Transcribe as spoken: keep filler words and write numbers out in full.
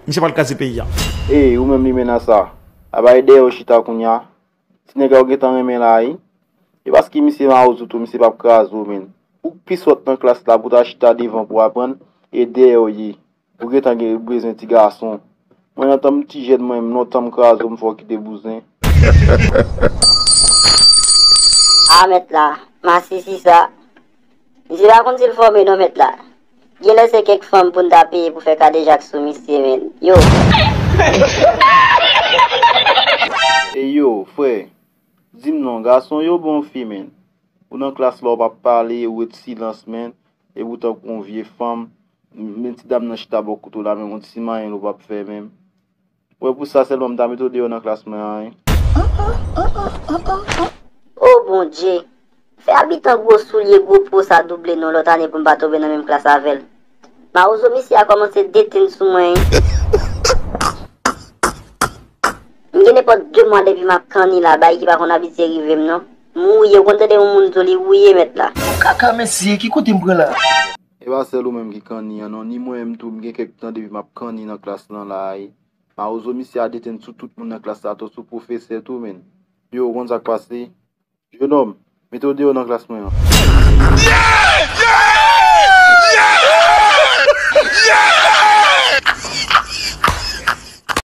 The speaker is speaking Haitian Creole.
Misye pral kraze peyi a. Ey, ou menm limena sa. A bay dèyè w chita kounye a. Ti nèg la ou gentan renmen la wi. E paske misye mawozo tou, misye p ap kraze w, menn. Ou k pi sòt nan klas la pou ta chita devan pou aprann, e dèyè w ye. Ou gentan gen bezwen ti gason. Mwen nan tan m ti jèn mwen menm, lontan m kraze w, m fè w kite bouzen. A mèt la, masisi sa. Misye pa konn si l fòme non mèt la. Genlè se kèk fanm pou n ta peye pou fè kadejak sou misye, menn. Yo. Ey yo, frè, di m non, gason yo bon fi, menn. Ou nan klas la, ou p ap pale, ou ret silans, menn. Epi w tankou yon vye fanm. Men ti dam nan chita bò kote w la, menm yon ti manyen l ou p ap fè, menm. Wè pou sa sèlman m ta mete w deyò nan klas mwen an, wi. O Bondye! Fè abitan gwo soulye gwo po sa double non lòt ane pou m pa tonbe nan menm klas avè l. Mawozo misye a kòmanse detenn sou mwen, wi. M gen nenpòt de mwa depi m ap kanni la, bagay ki pa konn abitye rive m non. M wouye, ou konn tande yon moun di w li wouye mèt la. Kaka mesye, ki kote m pran la? E pa sèl ou menm ki kanni an non, ni mwen menm tou, m gen kèk tan depi m ap kanni nan klas lan la, wi. Mawozo misye a detenn sou tout moun nan klas la, atò sou pwofesè tou, menn. Yo, ou konn sa k pase? Jenòm, mete w deyò nan klas mwen an.